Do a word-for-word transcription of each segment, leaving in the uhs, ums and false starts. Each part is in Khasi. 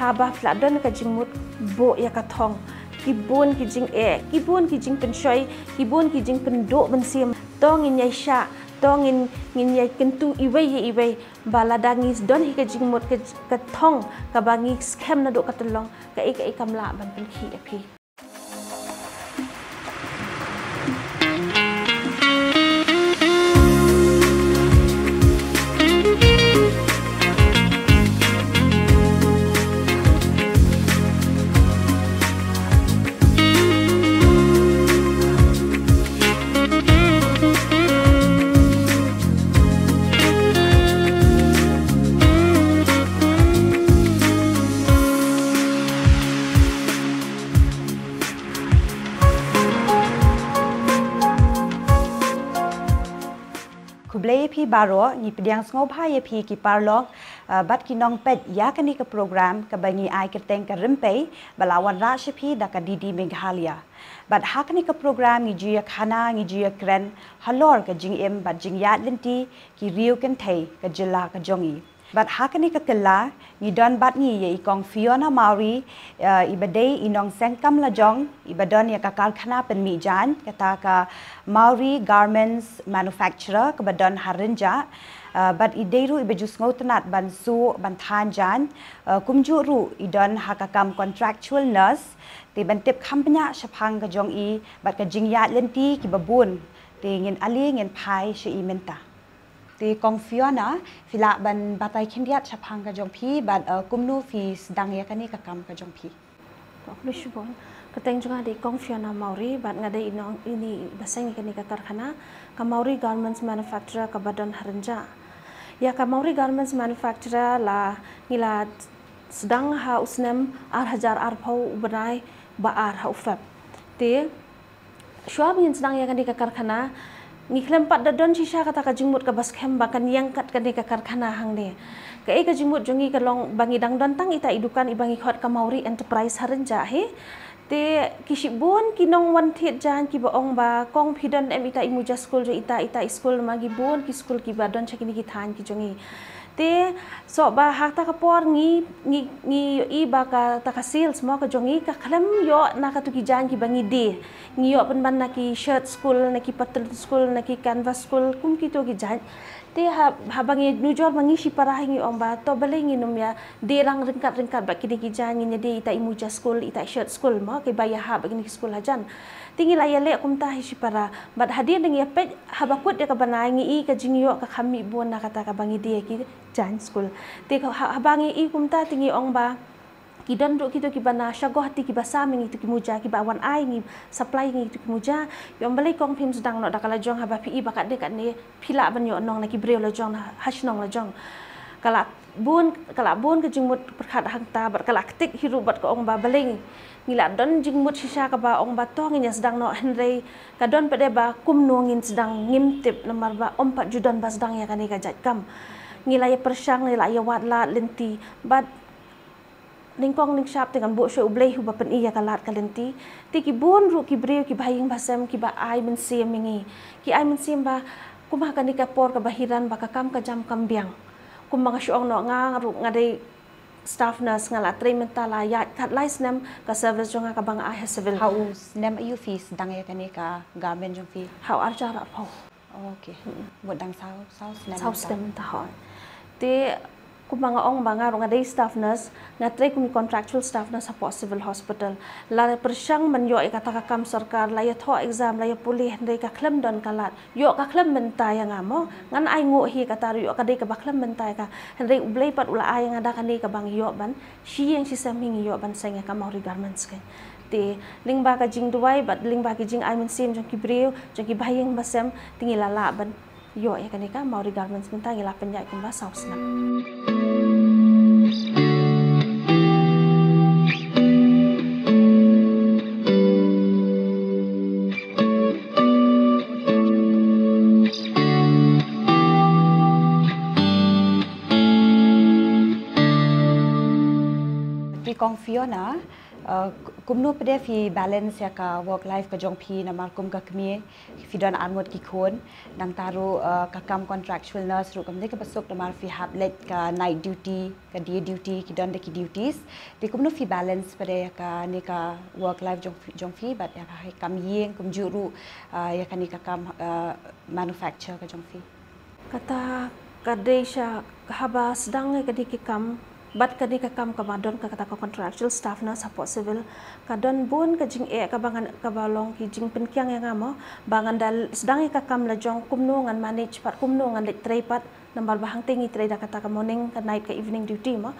Haba phi la don ka jingmut buh ïa ka thong, ki bun ki jingeh, ki bun ki jingpynshoi, ki bun ki jingpynduh mynsiem. To ngin ïai shah, to ngin, ngin ïai kyntu iwei ïa iwei. Ba lada ngi don hi ka jingmut, ka, ka thong kaba ngi skhem naduh ka tyllong, kaei kaei kam lah ban pynkhih ïa phi. Khublei ïa phi baroh, ngi pdiang sngewbha ïa phi ki paralok, ah, bad ki nongpeit ïa kane ka program kaba ngi ai kyrteng ka Rympei, ba la wanrah sha phi da ka D D Meghalaya. Bad ha kane ka program ngi ju ïa khana, ngi ju ïa kren halor ka jingim bad jingïaid lynti ki riew kynthei ka jylla ka jong ngi. Bad ha kane ka kylla ngi don bad ngi ïa i Kong Fiona Mawrie, eh, iba dei i nongseng kam lajong, iba don ïa ka karkhana pynmih jaiñ, kata ka Mawrie Garments Manufacturer kaba don ha Rynjah. Eh, bad i dei ruh iba ju sngewtynnat ban suh, ban thaiñ jaiñ. Eh, kumjuh ruh i don ha ka kam contractual nurse. Te ban tip kham bniah shaphang ka jong i bad ka jingïaid lynti kiba bun, te ngin ale ngin phai sha i mynta. Te Kong Fiona, phi lah ban batai khyndiat shaphang ka jong phi bad, eh, kumno phi sdang ïa kane ka kam ka jong phi? To, khublei shibun. Kyrteng jong nga dei Kong Fiona Mawrie bad nga dei i nong, ine iba seng ïa kane ka karkhana, ka Mawrie Garments Manufacturer kaba don ha Rynjah. Ïa ka Mawrie Garments Manufacturer la, ngi la sdang ha u snem ar hajar arphew, u bnai ba ar, ha u Feb. Te shuwa ba ngin sdang ïa kane ka karkhana, ngi khlem pat da don shisha kata ka jingmut kaba skhem ba kan ïeng kat kane ka karkhana hangne. Kaei ka jingmut jong ngi ka long ba ngi dang don tang ita i dukan iba ngi khot ka Mawrie Enterprise ha Rynjah hi. Te ki shibun ki nongwan thied jaiñ kiba ong ba, Kong, phi don em ita i muja skul jong ita, ita i skul, namar ki bun ki skul kiba don sha kine ki thaiñ ki jong ngi. Te shuwa ba ha kata ka por ngi, ngi, ngi ïohi ba kata ka sales mo ka jong ngi ka khlem ïoh na kato ki jaiñ kiba ngi die. Ngi ïoh pynban na ki shirt skul, na ki pattern skul, na ki canvas skul, kum kito ki jaiñ. Te ha, haba ngi nujor ba ngi shipara hi ngi ong ba to balei ngin ym ïa die rang ryngkat ryngkat bad kine ki jaiñ, ngin ïa die ita i muja skul, ita i shirt skul mo, kiba ïahap bad kine ki skul hajan. Te ngi la ïaleh kumta hi shipara. Bad hadien da ngi ïa peit ha bakut ïa ka bnai ngi i ka jingïoh ka kham mih bun na kata kaba ngi die ki jaiñ skul. Te ka ha-, haba ngi i kumta te ngi ong ba ki don ruh kito kiba na shagoh te kiba sam ïa ngi kito ki muja, kiba wan ai ngi, supply ïa ngi kito ki muja. Ngi ong balei Kong phim sdang noh da ka lajong, haba phi i ba katne katne phi lah ban ïoh nong na ki briew lajong, na ha shnong lajong. Ka la bun, ka la bun ka jingmut pyrkhat hangta bad ka la ktik hi ruh bad ka ong ba balei ngi la don jingmut shisha kaba ong ba to ngin ïa sdang noh, hynrei ka don pat de ba kumno ngin sdang ngim tip namar ba ym pat ju don ba sdang ïa kane ka jait kam. Ngi la ïa pyrshang, ngi la ïa wad lad lynti bad nyngkong nyngshap te ngan buh shuwa U Blei hi uba pyni ïa ka lad ka lynti. Te ki bun ruh ki briew kiba ha ïing ha sem kiba ai mynsiem ïa ngi. Ki ai mynsiem ba kum ha kane ka por kaba hiran ba ka kam ka jam kam biang. Kumba nga shu ong noh, nga ruh nga dei staff nurse, nga la trei mynta la ïaid khatlai snem ka service jong nga kaba nga ai ha civil. Ha u snem aïu phi sdang ïa kane ka garment jong phi? Ha u ar hajar arphew. Okay. Mut dang saw, saw snem mynta. Saw snem mynta, hooid. Te kumba nga ong ba nga ruh nga dei staff nurse, nga trei kum i contractual staff nurse hapoh civil hospital. La pyrshang ban ïoh ïa kata ka kam sorkar, la ïathoh exam, la ïa pule, hynrei ka khlem don ka lad. Ïoh ka khlem bynta ïa nga mo. Ngan ai nguh hi, kata ruh ïoh ka dei kaba khlem bynta ïa nga. Hynrei U Blei pat u la ai ïa nga da kane kaba ngi ïoh ban shi ïing shi sem hi, ngi ïoh ban seng ïa ka Mawrie Garments keiñ. Te lyngba ka jingduwai bad lyngba ki jingai mynsiem jong ki briew, jong kiba ha ïing ba sem, te ngi la lah ban ïoh ïa kane ka Mawrie Garments mynta ngi la pynïaid kumba saw snem. Te Kong Fiona, uh, Kumno pat de phi balance ïa ka work life ka jong phi, namar kum ka kmie phi don arngut ki khun, nangta ruh, eh, ka kam contractual nurse ruh kam dei kaba suk namar phi hap leit ka night duty, ka day duty, ki don de ki duties. Te kumno phi balance pat de ïa kane ka work life jong phi, jong phi bad ïa ka kam ïing kumjuh ruh, eh, ïa kane ka kam, eh, manufacture ka jong phi? Kata ka dei sha haba sdang ïa kane ka kam, bad kane ka kam kaba don ka kata ka contractual staff nurse hapoh civil, ka don bun ka jingeh kaba ngan, kaba long ki jingpynkiang ïa nga mo, ba ngan da sdang ïa ka kam la jong kumno ngan manage pat, kumno ngan leit trei pat, namar ba hangta ngi trei da kata ka morning, ka night, ka evening duty mo.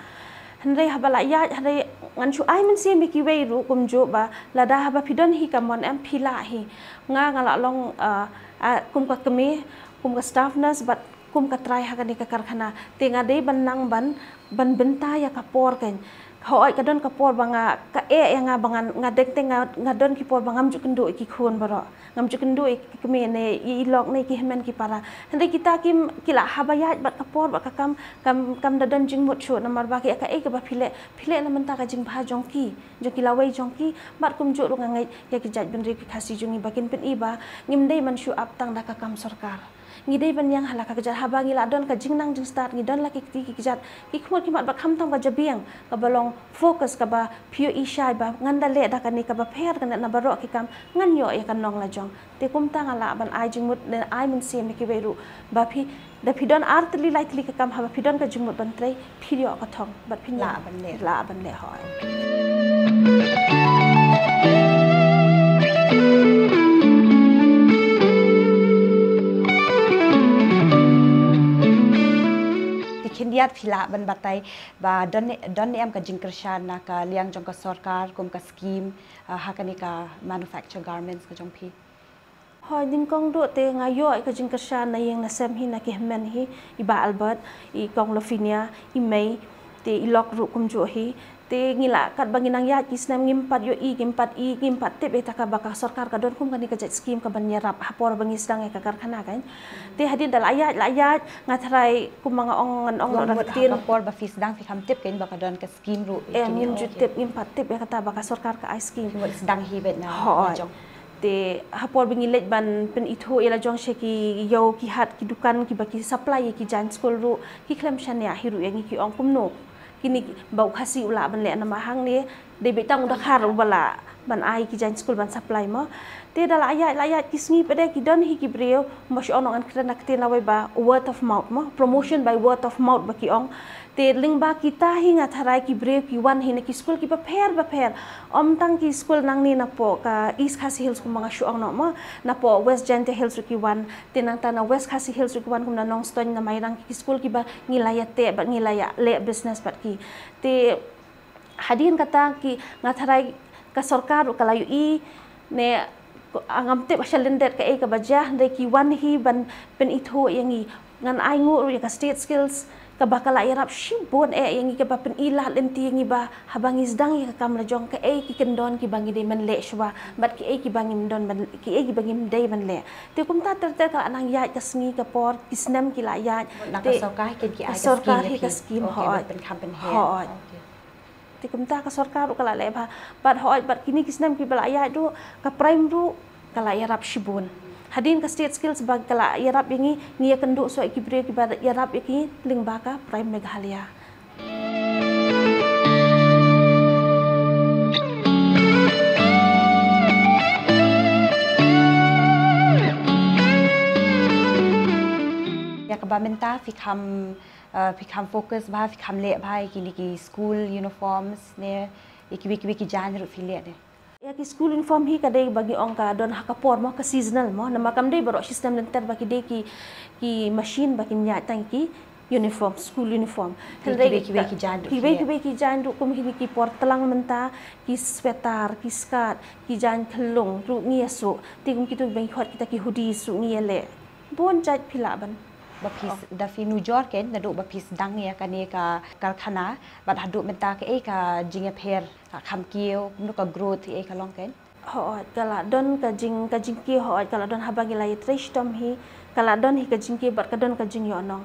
Hynrei haba la ïaid, hynrei ngan shu ai mynsiem ïa kiwei ruh kumjuh ba lada haba phi don hi ka mon em phi lah hi. Nga nga la long, ah, ah, kum ka kmie, kum ka staff nurse bad kum ka trai ha kane ka karkhana. Te nga dei ban nang ban, ban bynta ïa ka por kan. Hooid ka don ka por ba nga, ka eh ïa nga ba ngan, nga deng te nga, nga don ki por ba ngam ju kynduh ïa ki khun baroh. Ngam ju kynduh ïa ki kmie ne ïa i lok ne ki hynmen ki para. Hynrei kita kim, ki la haba ïaid bad ka por bad ka kam, kam, kam da don jingmut shuh namar ba ki ïa kaei kaba phi leh, phi leh na bynta ka jingbha jong ki, jong ki lawei jong ki, bad kumjuh ruh nga ngeit ïa ki jaitbynriew ki Khasi jong ngi ba kin pyni ba ngim dei ban shu ap tang da ka kam sorkar. Ngi dei ban ïeng ha la ka kjat haba ngi la don ka jingnang jingstad, ngi don la ki kti ki kjat, ki khmut ki mat bad khamtam ka jabieng kaba long focus kaba phi ïohi shai ba ngan da leh da kane kaba pher kane na baroh ki kam, ngan ïoh ïa ka nong la jong. Te kumta nga lah ban ai jingmut ne ai mynsiem ïa kiwei ruh ba phi, da phi don ar tylli lai tylli ka kam, haba phi don ka jingmut ban trei, phi ïoh ka thong bad phin lah ban leh, lah ban leh hooid. Te khyndiat phi lah ban batai ba don ne, don ne em ka jingkyrshan na ka liang jong ka sorkar kum ka scheme, ah, ha kane ka manufacture garments ka jong phi? Hooid, nyngkong duh te nga ïoh ïa ka jingkyrshan na ïing na sem hi, na ki hynmen hi, i Bah Albert, i Kong Lavinia, i mei, te i lok ruh kumjuh hi. Te ngi la, katba ngi nang ïaid ki snem ngim pat ïohi, ngim pat i, ngim pat tip ïa kata kaba ka sorkar ka don kum kane ka jait scheme kaban ïarap ha por ba ngi sdang ïa ka karkhana kan. Te hadien da la ïaid, la ïaid, nga tharai kum ba nga ong, ngan ong ruh da ka ktien, ha ka por ba phi sdang phi kham tip kan ba ka don ka scheme ruh. Em, ngim ju tip, ngim pat tip ïa kata ba ka sorkar ka ai scheme. Phi mut sdang hi beit na, hooid, na jong. Te ha por ba ngi leit ban pynithuh ïa la jong sha ki ïew ki hat ki dukan kiba ki supply ïa ki jaiñ skul ruh, ki khlem shaniah hi ruh ïa ngi, ki ong kumno kine ba u Khasi u lah ban leh, namar hangne dei beit tang u dkhar uba lah ban ai ki jaiñ skul ban supply mo. Te da la ïaid, la ïaid ki sngi pat de ki don hi ki briew, mo, shu ong ngan kren na ka ktien lawei ba word of mouth mo, promotion by word of mouth ba ki ong. Te lyngba kita hi nga tharai ki briew ki wan hi na ki skul kiba pher ba pher. Ym tang ki skul nangne napoh ka East Khasi Hills kumba nga shu ong noh mo, napoh West Jaintia Hills ruh ki wan, te nangta na West Khasi Hills ruh ki wan kum na Nongstoiñ, na Mairang, ki skul kiba ngi la ïateh bad ngi la ïaleh business bad ki. Te hadien kata ki, nga tharai ka sorkar ruh ka la ïohi ne, ko, ngam tip ha shalyndet kaei kaba jia, hynrei ki wan hi ban pynithuh ïa ngi. Ngan ai nguh ruh ïa ka State Skills kaba ka la ïarap shibun eh ïa ngi, kaba pyni lad lynti ïa ngi ba haba ngi sdang ïa ka kam la jong kaei ki kyndon kiba ngi dei ban leh shuwa bad kiei kiba ngim don ban, kiei kiba ngim dei ban leh. Te kumta ter ter ka la nang ïaid ka sngi ka por, ki snem ki la ïaid. Na ka sorkar hi ki ai ka sorkar hi ka scheme, hooid, ban pynkham pynher. Hooid. Te kumta ka sorkar ruh ka la leh bha. Bad hooid, bad kine ki snem kiba la ïaid ruh, ka Prime ruh ka la ïarap shibun. Hadien ka State Skills ba ka la ïarap ïa ngi, ngi ïakynduh shuwa ïa ki briew kiba ïarap ïa ngi lyngba ka Prime Meghalaya. Ïa kaba mynta phi kham, eh, phi kham focus bha, phi kham leh bha ïa kine ki school uniforms ne ïa kiwei kiwei ki jaiñ ruh phi leh ne? Ïa ki school uniform hi ka dei ba ngi ong ka don ha ka por mo, ka seasonal mo, namar kam dei baroh shi snem lynter ba ki dei ki, ki machine ba kin ïaid tang ki uniform, school uniform. Hynrei kiwei kiwei ki jaiñ ruh, kiwei kiwei ki jaiñ ruh kum kine ki por tlang mynta, ki sweater, ki skirt, ki jaiñ khyllung ruh ngi ïa suh. Te kum kitu ba ngi khot kita ki hoodies ruh ngi ïa leh. Bun jait phi lah ban. Ba phi s-, da phi nujor ken, naduh ba phi sdang ïa kane ka karkhana bad haduh mynta kaei ka jingïapher, ka kham kiew, kumno ka growth, kaei ka long ken? Hooid, ka la don ka jing, ka jingkiew, hooid, ka la don haba ngi la ïatrei shitom hi, ka la don hi ka jingkiew bad ka don ka jingïohnong.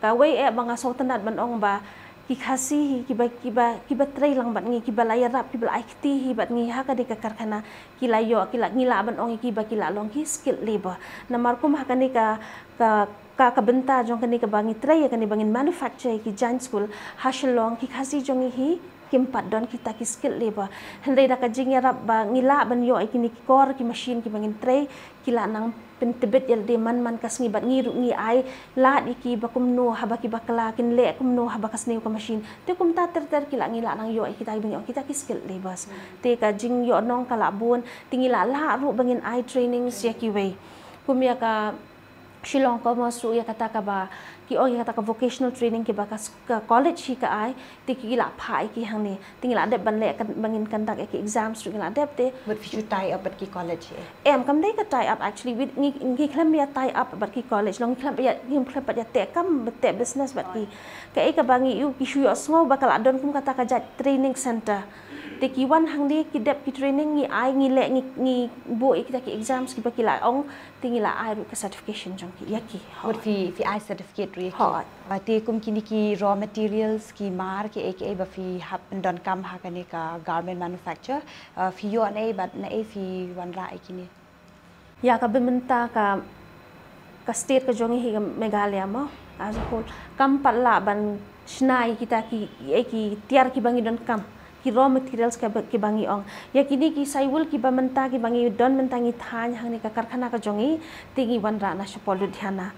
Kawei eh ba nga sngewtynnat ban ong ba Ki Khasi hi kiba, kiba, kiba trei lang bad ngi, kiba la ïarap, kiba la ai kti hi bad ngi ha kane ka karkhana, ki la ïoh, ki la, ngi lah ban ong ïa ki ba ki la long ki skilled labor. Namar kum ha kane ka, ka, ka, ka bynta jong kane kaba ngi trei ïa kane ba ngin manufacture ïa ki jaiñ skul ha Shillong, ki Khasi jong ngi hi kim pat don kita ki skilled labor. Hynrei da ka jingïarap ba ngi lah ban ïoh ïa kine ki kor ki machine kiba ngin trei, ki la nang pyntbit ïalade man man ka sngi bad ngi ruh ngi ai lad ïa ki ba kumno haba ki bakla kin leh kumno haba ka sniew ka machine. Te kumta ter ter ki la, ngi la nang ïoh ïa kita kiba ngi ong kita ki skilled labours. Te ka jingïoh nong ka la bun, te ngi la lah ruh ba ngin ai training ïa kiwei. Kum ïa ka Shillong Commerce ruh ïa kata kaba ki ong ïa kata ka vocational training kiba ka, ka college hi ka ai, te ki la phah ïa ki hangne. Te ngi la dep ban leh kan, ba ngin conduct ïa ki exams ruh ngi la dep te. Bad phi shu tie up bad ki college hi? Em, kam dei ka tie up actually. Wi-, ngi, ngi khlem ïa tie up bad ki college. Long ngi khlem ïa, ngi khlem pat ïa teh kam, bad teh business bad ki. Kaei kaba ngi ïoh, ki shu ïohsngew ba ka la don kum kata ka jait training centre. Te ki wan hangne ki dep ki training, ngi ai, ngi leh, ngi, ngi buh ïa kita ki exams kiba ki la ong, te ngi la ai ruh ka certification jong ki ïa ki. Hooid. Bad phi, phi ai certificate ruh ïa ki? Hooid. Ah, te kum kine ki raw materials, ki mar, kiei kiei ba phi hap ban donkam ha kane ka garment manufacture, ah, phi ïoh naei bad naei phi wanrah ïa kine? Ïa kaba mynta ka, ka state ka jong ngi hi ka Meghalaya mo, as a whole, kam pat lah ban shna ïa kita ki, ïa ki tiar kiba ngi donkam, ki raw materials kiba, kiba ngi ong. Ïa kine ki saiwul kiba mynta kiba ngi don mynta ngi thaiñ hangne ka karkhana ka jong ngi, te ngi wanrah na shapoh Ludhiana.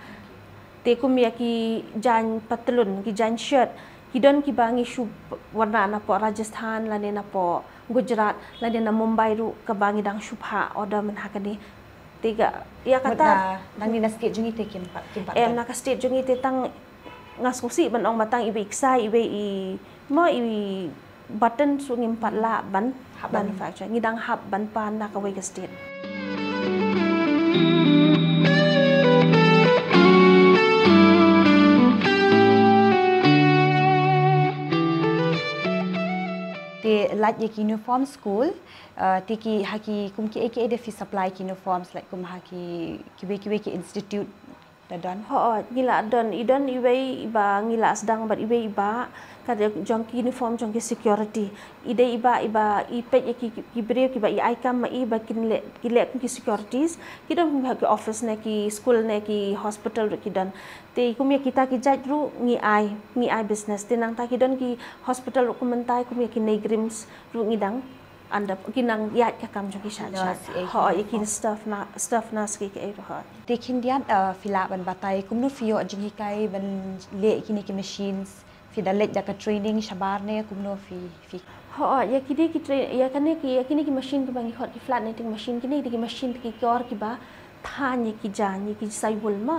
Te kum ïa ki jaiñ patlun, ki jaiñ shirt, ki don kiba ngi shu wanrah napoh Rajasthan lane napoh Gujarat lane na Mumbai ruh, kaba ngi dang shu phah order myn ha kane. Te ka, ïa kata. Mut na, nangne na state jong ngi te kim pat, kim pat don? Em, na ka state jong ngi te tang, nga sngewsih ban ong ba tang iwei i ksai, iwei i, mo, i button shuh ngim pat lah ban, hap ban manufacture. Ngi dang hap ban pan na kawei ka state. Te lait ïa ki uniform school, ah, te ki, ha ki, kum kiei kiei de phi supply ki uniforms, lait kum ha ki, kiwei kiwei ki institute da don? Hooid, ngi la don, i don iwei iba ngi la sdang bad iwei iba, ka dei jong ki uniform jong ki security. I dei iba, iba i peit ïa ki, ki, ki briew kiba i ai kam ma i ba kin leh, ki leh kum ki securities, ki don kum ha ki office ne ki school ne ki hospital ruh ki don. Te kum ïa kita ki jait ruh ngi ai, ngi ai business. Te nangta ki don ki hospital ruh kum mynta kum ïa ki NEIGRIHMS ruh ngi dang under, ki nang ïaid ka kam jong ki sha sha. Nurse, eh, hooid, ïa ki staff na, staff nurse ki, ki, eh, hooid. Te khyndiat, eh, phi lah ban batai kumno phi ïoh jinghikai ban leh kine ki machines, phi da leit da ka training shabar ne kumno phi, phi? Hooid, ïa kine ki train, ïa kane ki, ïa kine ki machine kiba ngi khot ki flat knitting machine, kine ki machine ki kor kiba thaiñ ïa ki jaiñ, ïa ki saiwul mo.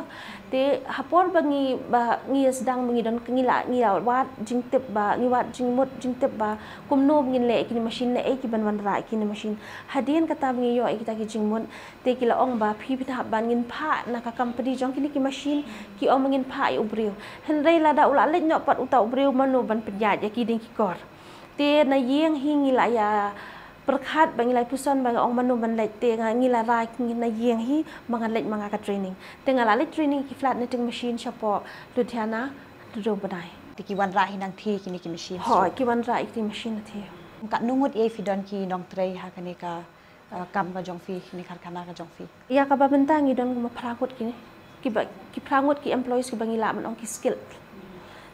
Te ha por ba ngi, ba ngi sdang ba ngi don, ngi la, ngi la wad jingtip ba, ngi wad jingmut jingtip ba kumno ba ngin leh ïa kine machine ne ei ki ban wanrah ïa kine machine. Hadien kata ba ngi ïoh ïa kita ki jingmut, te ki la ong ba phi, phi hap ban ngin phah na ka company jong kine ki machine, ki ong ba ngin phah ïa u briew. Hynrei lada u la leit noh pat uta u briew mano ban pynïaid ïa ki ding ki kor. Te na ïing hi ngi la ïa pyrkhat ba ngi la ïa puson ba nga ong mano ban leit, te nga, ngi la rai ngi na ïing hi ba ngan leit ma nga ka training. Te nga la leit training ki flat knitting machine shapoh Ludhiana, hynriew bnai. Te ki wanrah hi nangthie kine ki machine? Hooid, ki wanrah ïa ki machine nangthie. Katno ngut ei phi don ki nongtrei ha kane ka, eh, kam ka jong phi, kane karkhana ka jong phi? Ïa kaba mynta ngi don kumba phra ngut kine. Kiba, ki phra ngut ki employees kiba ngi lah ban ong ki skilled.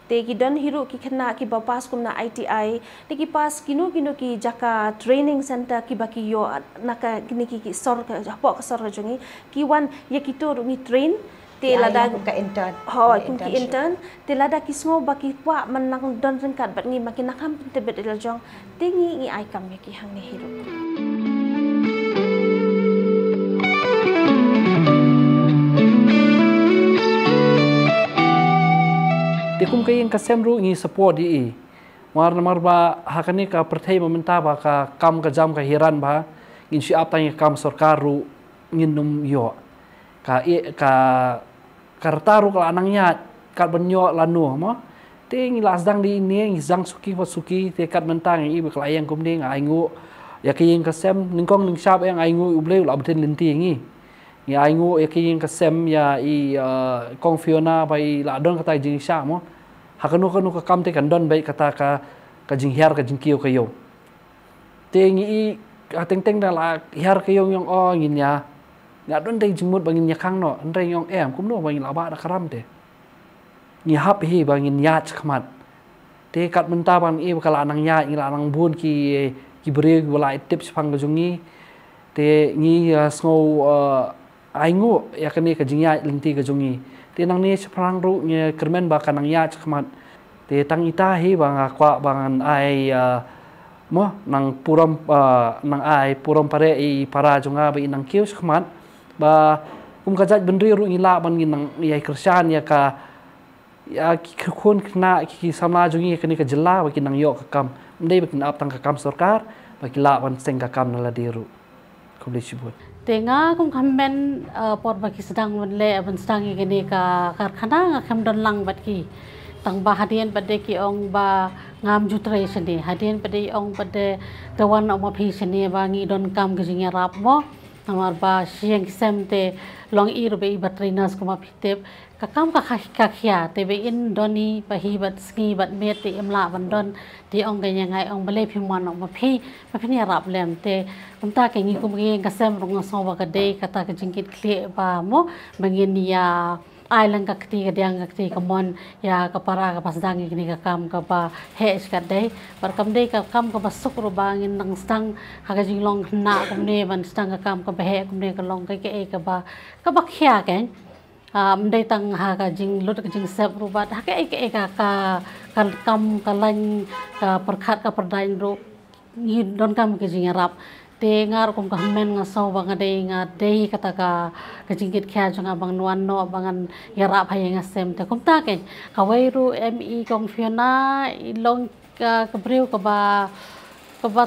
Te ki don hi ruh ki khynnah kiba pass kum na I T I, te ki pass kino kino ki jaka training center kiba ki ïoh na ka, kine ki, ki sor ka, hapoh ka sor ka jong ngi, ki wan ïa kito ruh ngi train. Te lada kum ka intern. Hooid, kum ki intern. Te lada ki sngew ba ki kwah ban nang don ryngkat bad ngi ma ki nang kham pyntbit ïa la jong, te ngi, ngi ai kam ïa ki hangne hi ruh. Te kum ka ïing ka sem ruh ngi support ïa i. Namar, namar ba ha kane ka pyrthei mynta ba ka kam ka jam ka hiran ba ngin shu ap tang ïa ka kam sorkar ruh ngin ym ïoh. Ka, i, ka, ka rta ruh ka la nang ïaid, kat ban ïoh lano mo. Te ngi la sdang da ine, ngi sdang suki pa suki, te kat mynta ngi i ba ka la ïeng kumne, nga ainguh ïa ka ïing ka sem, nyngkong nyngshap nga ainguh U Blei u la btin lynti ïa ngi. Ngi ainguh ïa ka ïing ka sem ïa i, eh, Kong Fiona ba i la don kata ka jingshah mo. Ha kano kano ka kam te kan don beit kata ka, ka jinghiar ka jingkiew ka ïew. Te ngi i, ha teng teng da la hiar ka ïew ong, o ngin ïa, nga don dei jingmut ba ngin ïa khang noh, hynrei ong em, kumno ba ngin la bah da ka ram te. Ngi hap hi ba ngin ïaid shakhmat. Te kat mynta ba ngi i ba ka la nang ïaid, ngi la nang bun ki, ki briew ki ba la i tip shaphang ka jong ngi. Te ngi, ah, sngew, ah, ai nguh ïa kane ka jingïaid lynti ka jong ngi. Te nangne shaphrang ruh ngi kyrmen ba ka nang ïaid shakhmat. Te tang ita hi ba nga kwah ba ngan ai, ah, mo, nang purom, ah, nang ai purom pare i para jong nga ba i nang kiew shakhmat. Ba kum ka jaitbynriew ruh ngi lah ban ngin nang ïai kyrshan ïa ka, ïa ki khun khynnah ki, ki samla jong ngi kane ka jylla ba kin nang ïoh ka kam. Ym dei ba kin ap tang ka kam sorkar, ba ki lah ban seng ka kam na lade ruh. Khublei shibun. Te nga kum ka hynmen, eh, por ba ki sdang ban leh, ban sdang ïa kane ka karkhana, nga khlem don lang bad ki. Tang ba hadien pat de ki ong ba ngam ju trei shane, hadien pat de ong pat de te wan noh ma phi shane ba ngi donkam ka jingïarap mo. Namar ba shi ïing ki sem te long i ruh ba i ba trei nurse kum ba phi tip. Ka kam ka kha-, ka khia, te ba in don i ba hi bad sngi bad miet te im lah ban don, te ong ka ïa nga ong balei phim wan noh ma phi, ba phin ïarap lem. Te kumta ka ngi kum ka ïing ka sem ruh nga sngew ba ka dei kata ka jingkitkhlieh ba mo, ba ngin ïa ai lang ka kti kadiang ka kti kamon ïa ka para kaba sdang ïa kane ka kam kaba heh shikatdei. Bad kam dei ka kam kaba suk ruh ba ngin nang sdang ha ka jinglong khynnah kumne, ban sdang ka kam kaba heh kumne ka long kaei kaei kaba, kaba khia keiñ. Ah, ym dei tang ha ka jinglut ka jingsep ruh bad ha kaei kaei ka, ka, ka kam ka lain ka pyrkhat ka pyrdaiñ ruh ngi donkam ka jingïarap. Te nga ruh kum ka hynmen nga sngew ba nga dei, nga dei kata ka, ka jingkitkhia jong nga ba ngan wan noh ba ngan ïarap ha ïing ha sem. Te kumta keiñ kawei ruh em i kong Fiona i long ka, ka briew kaba, kaba,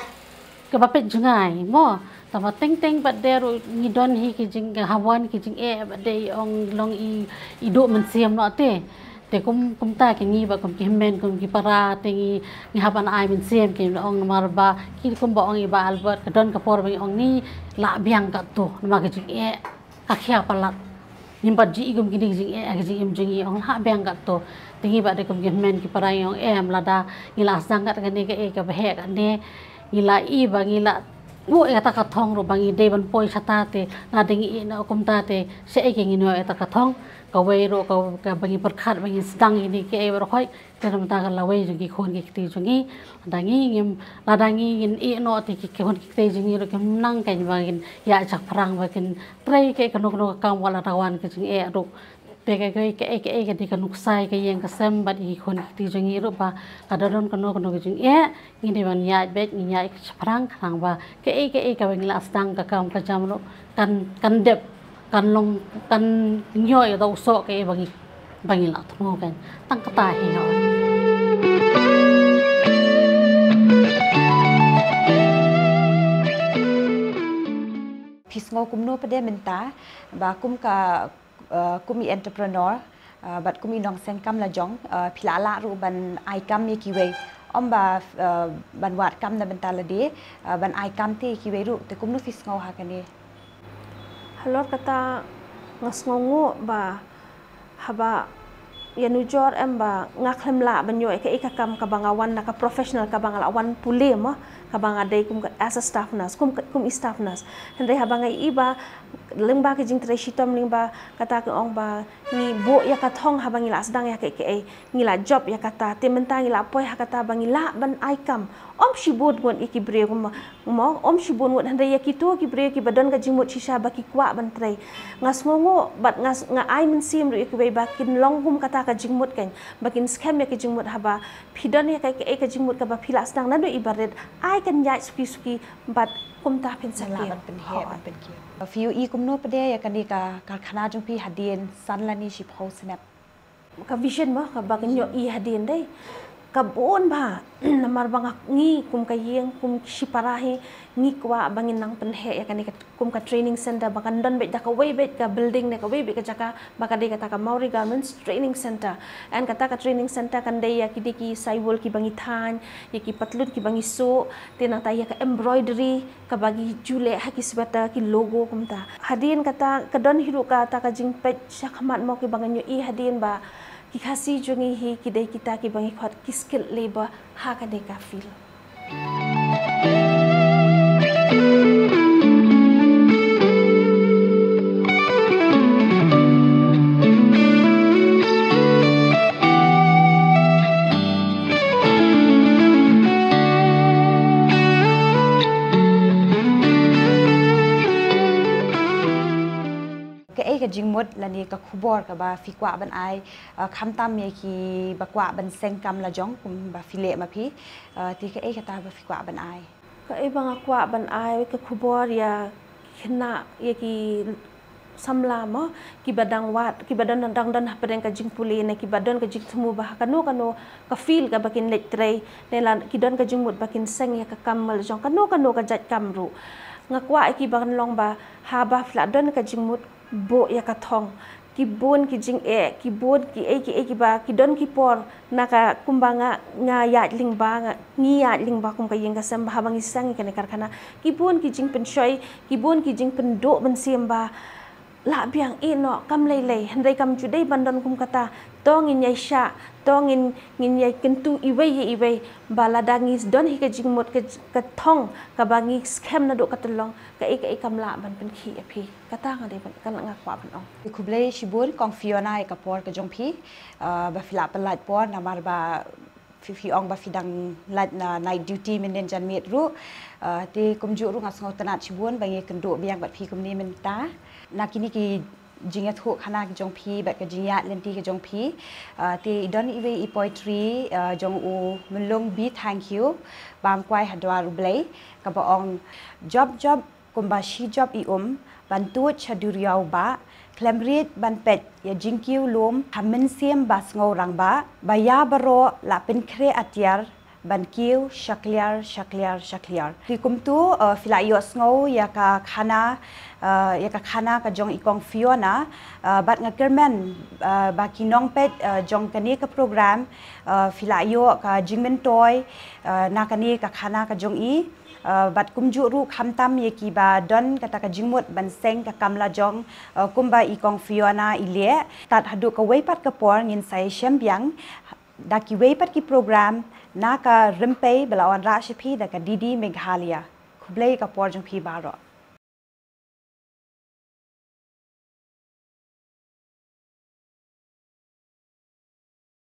kaba peit jngai mo. Tangba teng teng pat de ruh ngi don hi ki jing, haba wan ki jingeh pat de i ong long i, i duh mynsiem noh te. Te kum, kumta ki ngi ba kum ki hynmen kum ki para te ngi, ngi hap ban ai mynsiem ki ong namar ba ki kumba ong i Bah Albert ka don ka por ba ngi ong ngi lah biang katto namar ka jingeh ka khia palat. Ngim pat ju i kum kine ki jingeh, ki jingim jong ngi ong lah biang katto. Te ngi bad de kum ki hynmen ki para ngi ong em lada ngi la sdang kat kane kaei kaba heh kane, ngi la i ba ngi la buh ïa kata ka thong ruh ba ngi dei ban poi shata te, lada ngi i na kumta te shaei ke ngin ïoh ïa kata ka thong. Kawei ruh ka, kaba ngi pyrkhat ba ngi sdang ïa kine kiei baroh khoit. Te namar ka lawei jong ki khun ki kti jong ngi, lada ngi ngim, lada ngi ngin ïeh noh te ki khun ki kti jong ngi ruh kim nang keiñ ba ngin ïaid shaphrang ba kin trei kaei kano kano ka kam wat la da wan ka jingeh ruh. Te kaei kaei kaei ka dei ka nuksa ïa ka ïing ka sem bad ïa ki khun ki kti jong ngi ruh ba lada don kano kano ka jingeh, ngi dei ban ïaid beit, ngin ïaid shaphrang khnang ba kaei kaei kaba ngi la sdang ka kam ka jam ruh kan, kan dep, kan long, kan ïoh ïa u soh kaei ba ngi, ba ngi la thmu keiñ. Tang kata hi ho. Phi sngew kumno pat de mynta ba kum ka, eh, kum i entrepreneur, eh, bad kum i nongseng kam lajong, eh, phi la lah ruh ban ai kam ïa kiwei, ym ba, eh, ban wad kam na bynta lade, eh, ban ai kam te ïa kiwei ruh, te kumno phi sngew ha kane? Halor kata nga sngewnguh ba haba ïanujor em ba nga khlem lah ban ïoh ïa kaei ka kam kaba nga wan na ka professional kaba nga la wan pule mo, kaba nga dei kum ka as a staff nurse, kum ka, kum i staff nurse. Hynrei haba nga i ba lyngba ka jingtrei shitom lyngba kata ka ong ba ngi buh ïa ka thong haba ngi la sdang ïa kaei kaei, ngi la jop ïa kata, te mynta ngi la poi ha kata ba ngi lah ban ai kam. Ym shibun ngut ïa ki briew mo, mo, ym shibun ngut hynrei ïa kito ki briew kiba don ka jingmut shisha ba ki kwah ban trei. Nga sngewnguh bad nga s-, nga ai mynsiem ruh ïa kiwei ba kin long kum kata ka jingmut keiñ, ba kin skhem ïa ka jingmut haba phi don ïa kaei kaei ka jingmut kaba phi la sdang naduh i barit, ai kan ïaid suki suki bad kumta phin sa kiew. Lah ban pynheh ban pynkiew. Phi ïohi kumno pat de ïa kane ka karkhana jong phi hadien san lane shiphew snem? Ka vision mo kaba kan ïohi hadien dei ka bun bha. Namar ba nga, ngi kum ka ïing kum shipara hi ngi kwah ba ngin nang pynheh ïa kane ka, kum ka training center ba kan don beit da kawei beit ka building ne kawei beit ka jaka ba ka dei kata ka Mawri Garments Training Center. And kata ka training center kan dei ïa kine ki saiwul kiba ngi thaiñ, ïa ki patlun kiba ngi suh, te nangta ïa ka embroidery kaba ngi ju leh ha ki sweater ki logo kumta. Hadien kata ka don hi ruh kata ka jingpeit shakhmat mo kiba ngan ïohi hadien ba Ki Khasi jong ngi hi ki dei kita kiba ngi khot ki skilled labour ha kane ka field. Kaei ka jingmut lane ka khubor kaba phi kwah ban ai, uh, khamtam ïa kiba kwah ban seng kam lajong kumba phi leh ma phi, uh, te kaei kata ba phi kwah ban ai? Kaei ba nga kwah ban ai ka khubor ïa ki khynnah, ïa ki samla mo, kiba dang wad, kiba don, dang don hapdeng ka jingpule ne kiba don ka jingthmu ba ha kano kano ka field kaba kin leit trei, ne la ki don ka jingmut ba kin seng ïa ka kam lajong, kano kano ka jait kam ruh. Nga kwah ïa ki ban long ba haba phi la don ka jingmut, buh ïa ka thong. Ki bun ki jingeh, ki bun kiei kiei kiba, ki don ki por, na ka kumba nga, nga ïaid lyngba, nga, ngi ïaid lyngba kum ka ïing ka sem ba haba ngi seng ïa kane ka karkhana. Ki bun ki jingpynshoi, ki bun ki jingpynduh mynsiem ba lah biang, ïeh noh, kam lei lei, hynrei kam ju dei ban don kum kata. To ngin ïai shah, to ngin, ngin ïai kyntu iwei ïa iwei, ba lada ngi don hi ka jingmut, ka, ka thong kaba ngi skhem naduh ka tyllong, kaei kaei kam lah ban pynkhih ïa phi. Kata nga dei ban, ka nga kwah ban ong. Khublei shibun Kong Fiona ïa ka por ka jong phi, uh, ba phi la pynlait por namar ba phi, phi ong ba phi dang lait na night duty mynnin janmiet ruh. Uh, te kumjuh ruh nga sngewtynnat shibun ba ngi kynduh biang bad phi kumne mynta na kine ki jingïathuhkhana ki jong phi bad ka jingïaid lynti ki jong phi. Uh, te i don iwei i poetry, uh, jong u Mynlung B. Thank You, bam kwai ha dwar U Blei, kaba ong: Jop jop kumba shi jop i um, ban tuid sha duriaw bah, khlem rit ban peit ïa jingkiew lum, ha mynsiem ba sngew rangbah, ba ïa baroh la pynkhreh atiar, ban kiew shakliar, shakliar, shakliar. Te kumtu, uh, phi la ïohsngew ïa ka khana, uh, ïa ka khana ka jong i Kong Fiona, uh, bad nga kyrmen, uh, ba ki nongpeit, uh, jong kane ka program, uh, phi la ïoh ka jingmyntoi, uh, na kane ka khana ka jong i. Uh, bad kumjuh ruh khamtam ïa kiba don kata ka jingmut ban seng ka kam lajong, uh, kumba i Kong Fiona i leh. Tad haduh kawei pat ka por ngin sa ïashem biang da kiwei pat ki program na ka rympei ba la wanrah sha phi da ka D D Meghalaya. Khublei ka por jong phi baroh.